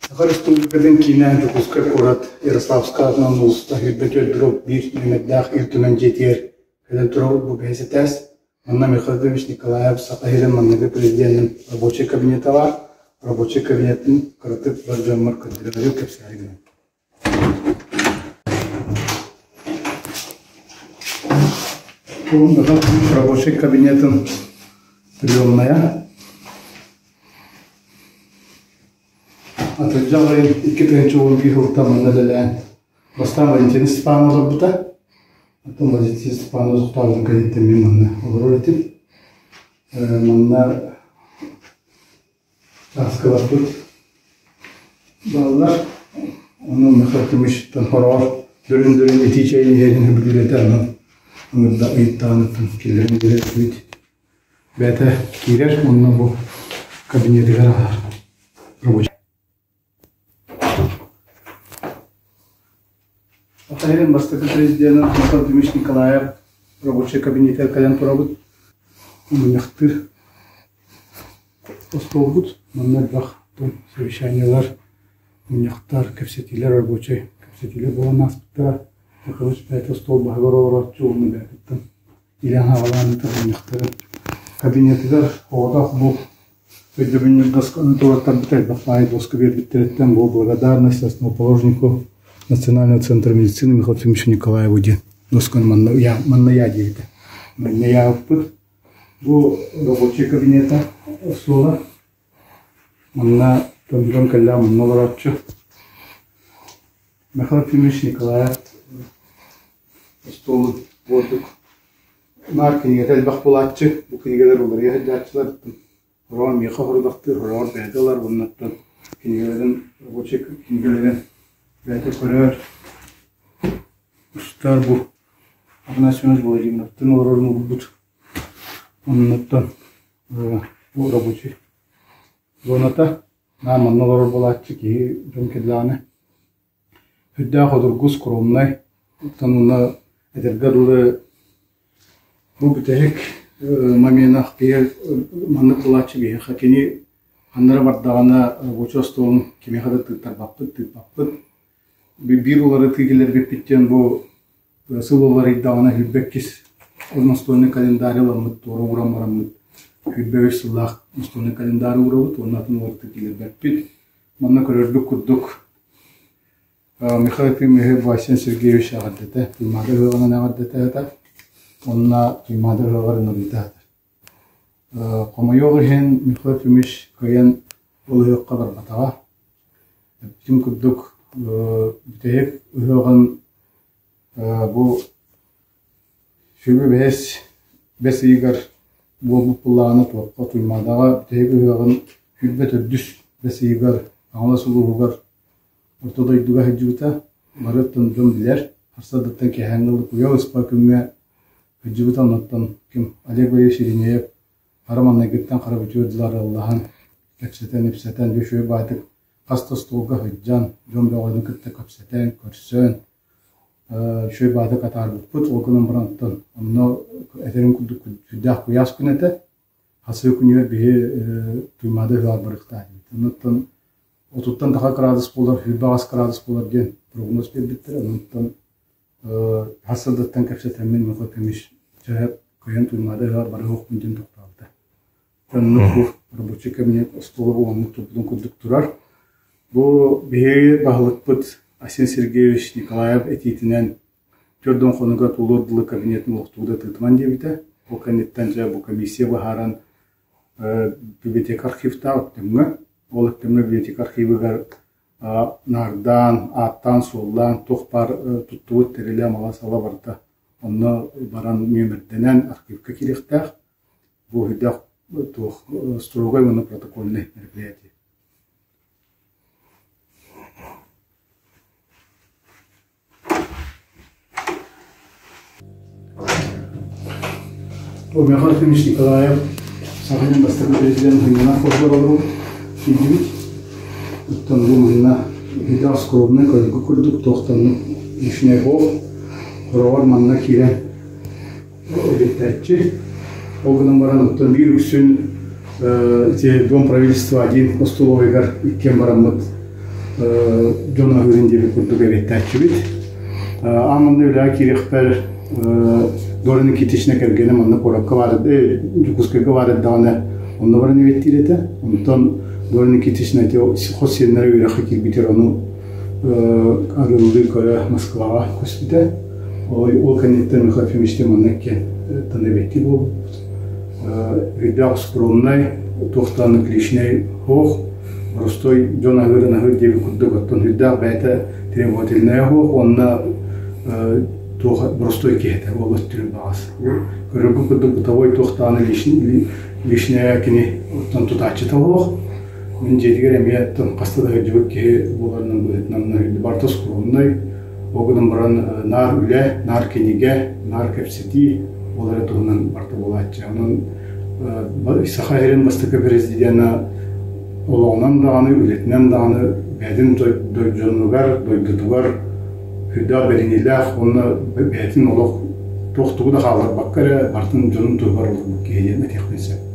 Саха Республикатын киинэ Дьокуускай куорат Ярославскай аатынан уулусса 24 1 нүөмэрдээх Ил Түмэн дьиэтигэр кэлэн турабыт. Бу бэһис этээс. Манна Михаил Ильич Николаев Саха сирин маҥнайгы президенин рабочай кабинета баар. Рабочай кабинетын кыратык бар дьоммор көрдөрөөрү кэпсээри гынабын. Бу рабочай кабинетын приемная. Атырдьах ыйын 2011 сылтан манна үлэлээн, бастаан Валентина Степановна олорбута. Оттон Валентина Степановна тохтообутун кэнниттэн мин манна олорор этим. Манна чааскыларбыт бааллар. Ону Михаил Тимовичтан хороҕор дөрүн-дөрүн итии чэйин иһэрин сөбүлүүр этэ, онон ыҥырда ыйыттаҕыныттан киллэрэн биэрэр этибит. Бэйэтэ киирэр уонна бу кабинетыгар аһар рабочий. Саха бастакы президенин Михаил Владимирович Николаев рабочай кабинетыгар кэлэн турабыт. Мунньахтыыр остуолбут. Манна элбэх совещаниелар, мунньахтар, кэпсэтиилэр, рабочай кэпсэтиилэр буолан ааспыттара. Михаил бэйэтэ остуол баһыгар олорооччу уонна бэйэтиттэн Илэн аҕалаан ыытар мунньахтарын кабинетыгар оҕотох бу өйдөбүнньүк досканы туруортарбыт элбэх баай доска биэрбиттэриттэн бу благодарность основоположнику Национального центра медицины Михаилу Ефимовичу Николаеву диэн досканы манна манна я диэбитэ. Манна ыйаабыппыт. Бу рабочий кабинета остуола. Манна дьон кэллээх манна олорооччу. Михаил Ефимович Николаев Остуолун курдук наар кинигэтэ элбэх буолааччы, бу кинигэлэр уларыйа сылдьааччылар. Хороҕор миэхэ хорудахтыыр, хороҕор бэйэтэ ылар уонна кинигэлэрин рабочай кинигэлэрин бэйэтэ көрөр, устар бу Афанасий Семенович Владимировтыын олорорун уурбут. Оннуттан бу рабочай зоната наар манна олорор буолааччы киһи дьон кэллэҕинэ Сүрдээх обургу, скромнай, оттон уонна этэргэ дылы бу бүтэһик момена киһи маннык буолааччы биһиэхэ кини ханна эрэ бардаҕына рабочай остуолун кимиэхэ да тыыттарбаппыт, тыыппаппыт. Биир уларытыы киллэрбиппит диэн бу сыл уларыйдаҕына 22 настольный календарь ыламмыт, туора ууран бараммыт 25 сыллаах настольный календарь уурабыт уонна атын уларытыы киллэрбэппит. Манна көрөрбүт курдук Михаил Ефимович Васин Сергеевич эҕэрдэтэ, Туймаада ыһыаҕынан эҕэрдэтэ уонна Туймаада ыһыаҕар ыҥырыыта Хомойуох иһин, Михаил Ефимович кыайан ол ыһыахха барбатаҕа. Эппитим курдук, бүтэһик ыһыаҕын бу Сүбэ бэһис бэс ыйыгар буолбут буоллаҕына туохха Туймаадаҕа бүтэһик ыһыаҕын 24 бэс ыйыгар Хаҥалас улууһугар Орто дойдуга сылдьыбыта. Бары оттон дьон билэр. Сарсыардаттан киэһээҥҥи дылы куйа ыспа күҥҥэ сылдьыбыта. Оннуттан ким Олег Валерьевич Иринеев хара маҥнайгыттан хара бүтүөр дылы арыаллаһан, кэпсэтэн-ипсэтэн, дьэ үчүгэй баайдык хас да остуолга сылдьан, дьон бөҕөнү кытта кэпсэтэн, көрсөн, Үчүгэй баатык атаарбыппыт, ол гынан баран оттон онно этэрим курдук сүрдээх куйаас күн этэ. Хасыы күнүгэр биһи Туймаада ыһыаҕар барыахтаах этибит. Оннуттан отуттан таха кыраадыс буолар, 28 кыраадыс буолар диэн прогноз биэрбиттэрэ. Оннуттан хас сылдаттан кэпсэтэммин Михаил Ефимович дьэ кыайан Туймаада ыһыаҕар барыахпын диэн тохтообута. Оннук бу рабочий кабинет остуола оннук турбутун курдук турар. Бу биһиги баһылыкпыт Айсен Сергеевич Николаев этиитинэн 40 хонуга туолуор дылы кабинетын олохтуурда тыытыман диэбитэ. Ол кэнниттэн дьэ бу комиссия быһааран библиотека архивтаах Өктөмҥө. Ол Өктөмҥө библиотека архивыгар наардаан, ааттаан-суоллаан туох баар туттубут тэрилэ, мала-сала барыта онно баран нүөмэрдэнэн архивка киириэхтээх. Бу үрдээх туох строгай уонна протокольнай мероприятие. Бу Михаил Ефимович Николаев Саха сирин бастакы президент Хынньанах хоһугар олорбут киирдибит. Оттон бу манна үрдээх скромнай көрүҥкү курдук туохтаннык лишний суох. Хороҕор манна киирэн Эбиттээччи. Ол гынан баран оттон биир үксүн ити Дом правительства один остолобуйгар иккиэн бараммыт. дьон аһыырын диэбит курдук эбиэттээччибит. Аан манна үлэҕэ киириэхпэр Дора Никитична кэргэнэ манна куоракка баар, Дьокуускайга баар эрдэҕинэ онно баран эбиэттиир этэ. Онтон Дора Никитична ити хос сиэннэрэ үөрэххэ киирбитигэр ону арыаллыы көрө Москваҕа көспүтэ. Ол кэнниттэн Михаил Ефимовичтыын манна иккиэн эбиэттии буолбуппут. Үрдээх скромнай, туохтаан личнэй суох, боростуой дьон аһыырын аһыыр диэбит курдук, оттон үрдээх бэйэтэ требовательнайа суох уонна туох боростуой киһи этэ, ол өттүгэр баҕас. Көрөргүт курдук бытовой туох даҕаны лишнее кини оттон тутааччыта суох. Мин дьиэтигэр эмиэ оттон хаста да сылдьыбыт киһи буоларынан быһыытынан барыта скромнай, Ол гынан баран наар үлэ, наар кинигэ, наар кэпсэтии ол эрэ туһунан барыта буолааччы. Онон Саха сирин бастакы президенэ олоҕунан даҕаны, үлэтинэн даҕаны бэйэтин дьонугар, дойдутугар сүрдээх бэриниилээх уонна бэйэтин олох туох тугу да хаалларбакка эрэ барытын дьонун туһугар олорбут киһи диэн этиэхпин сөп.